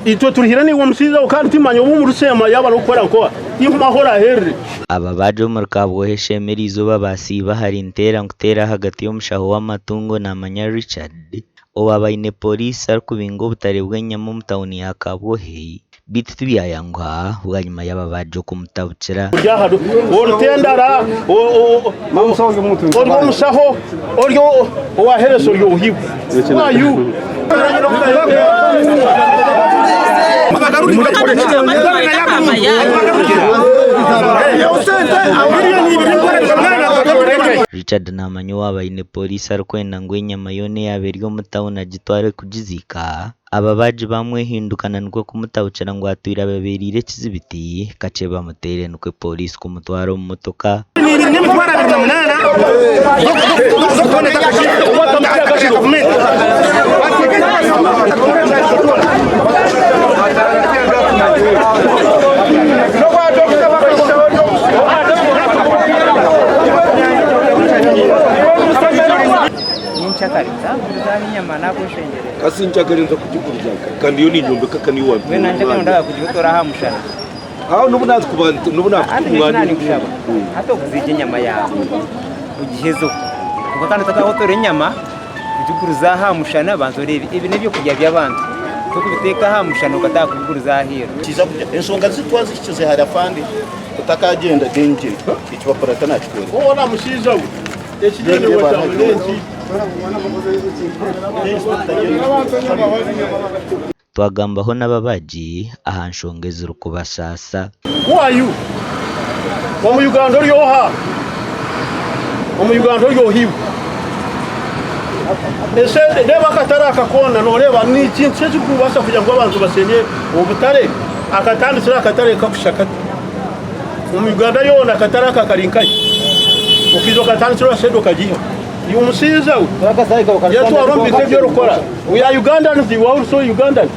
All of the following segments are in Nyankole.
Itwe turihire naiwe omushaija we kandi timanya obu omurushema yaaba arikukora nkoha tinkumanya ahu oraherire. Aba baaja omuri Kabwohe Sheema eriizooba baasiiba ahari Nteera nkuteera ahagati y'omushaho w'amatungo Namanya Richard owaaba aine pooriisi arikubinga obutare bw'enyama omu tauni ya Kabwohe beitu tibyayanguha bwanyima y'ababaagi okumutabukira. Ori aha orutendara, ori omushaho, ori owa heresi ori ohiwe. Who are you? Richard Namanya owaaba aine pooriisi arikwenda ngu enyama yoona eyaaba eri omu tauni agitware kugiziika, Ababaagi baamwehindukana nikwo kumutabukira ngu atwire ababeereire ekizibiti kakye bamuteere nikwo pooriisi kumutwara omu motoka. Kasi nkyakare nza kugiguriza nka kandi yo ninyombeka ka niyo wampa aho n'obu nakuba n'obu nakuta omwanya Hati okuziija enyama yaawe ogihezeho kwonka kandi otakahotora enyama ogigurize aha mushana banza oreebe ebi n'ebyokurya by'abantu tokubiteeka aha mushana okataaha kubiguriza aheeru. Kiija kugya. Enshonga zi twazihikize hare afande otakagyenda gengye ekipapura tanakikworeka. Hoona mushaija we ekigyendererwa kyawe n'enki? Twagambaho n'ababaagi aha nshonga ezirikubasaasa. Who are you? Omu Uganda ori oha? Omu Uganda ori oha iwe? Esente reeba akatare aka koona nooreeba ni kintu ki ekirikubaasa kugira ngu abantu bashenye obutare? Akatandikire akatare kakushusha kati. Omu Uganda yoona akatare aka kari nkahi? Okaija okatandikira aha shedi okagiihaho. Iwe omushaija we, yetwara omu bintu ebi orikukora. We are Ugandans, you are also Ugandan.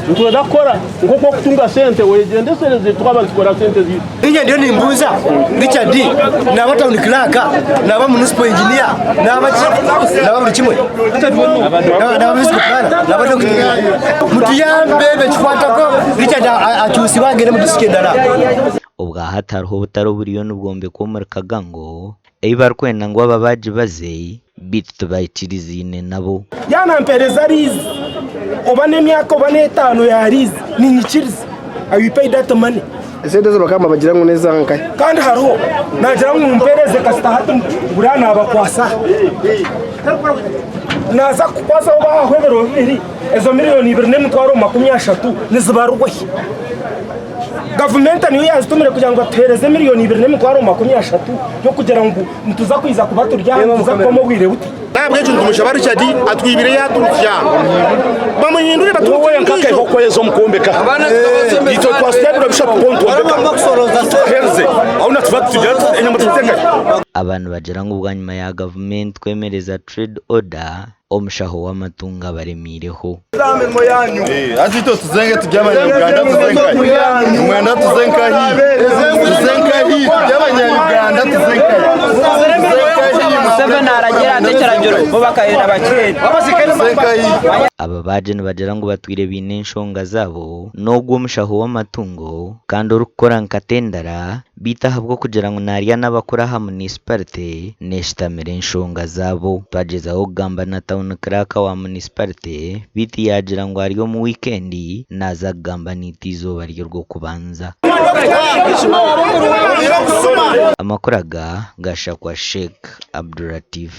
Nitwenda kukora nk'oku orikutunga sente wegyendesereze twaba nitukora sente zaitu. Ninye ndiyo nimbuuza Richard naba town clerk, naba municipal engineer, naba ki, naba buri kimwe, naba municipal planner, naba doctor. Mutuyambe bekikwatako Richard akyusibwe agende omu district endala. Obwahati hariho obutare oburiyo nibwombekwa omuri Kagango ei barikwenda ngu ababaagi baze beitu tibaikirizaine nabo. Yaanampeereza riizi oba n'emyaka oba n'etaano ya riizi niinyikiriza I will pay that money. Esente ezi bakaba nibagira ngu n'eza nkahi? Kandi hariho naagira ngu mumpeereze kasita hati buriya naabakwasa. Naaza kukukwasaho bahaho ebiro bibiri, ezo miriyoni ibiri n'emitwaro 30 nizibarirwa hi? Gavumenta niyo yazitumire kugira ngu atuheereze miriyoni ibiri n'emitwaro 30 y'okugira ngu nituza kwiza kuba turi aha nituza kukoma obwire buti. N'ahabw'ekyo nitumushaba Richard atwibire yaaturusya bamuhindure Wowe nk'akaiha okweza omu kwombeka itwe twasya ebiro bishatu kwonka twombeka tukahereze ahu natuba tugira tuti enyama tugite nkahi? Aba nibagira ngu bwanyima ya gavumenti kwemereza trade order, omushaho w'amatungo abaremiireho. Hati itwe tuzenge turi abanyayuganda tuze nkahi? Nimwenda tuze nkahi? Tuze nkahi? Turi abanyayuganda tuze nkahi? Tuze nkahi? Museveni aragira ati ekiragiro bo bakahenda bakiheenda. Tuze nkahi? Ababaagi nibagira ngu batwire baine enshonga zaabo n'ogwo omushaho w'amatungo kandi orikukora nka tendara Beitu ahabw'okugira ngu naarya n'abakuru aha munisiparite, neeshitamira enshonga zaabo. Twagyezaho kugamba na Town Clerk wa munisiparite beitu yaagira ngu ari omu wiikendi naaza kugamba naitwe eizooba ry'orwokubanza. Amakuru aga gashakwa Sheikh Abdulatif.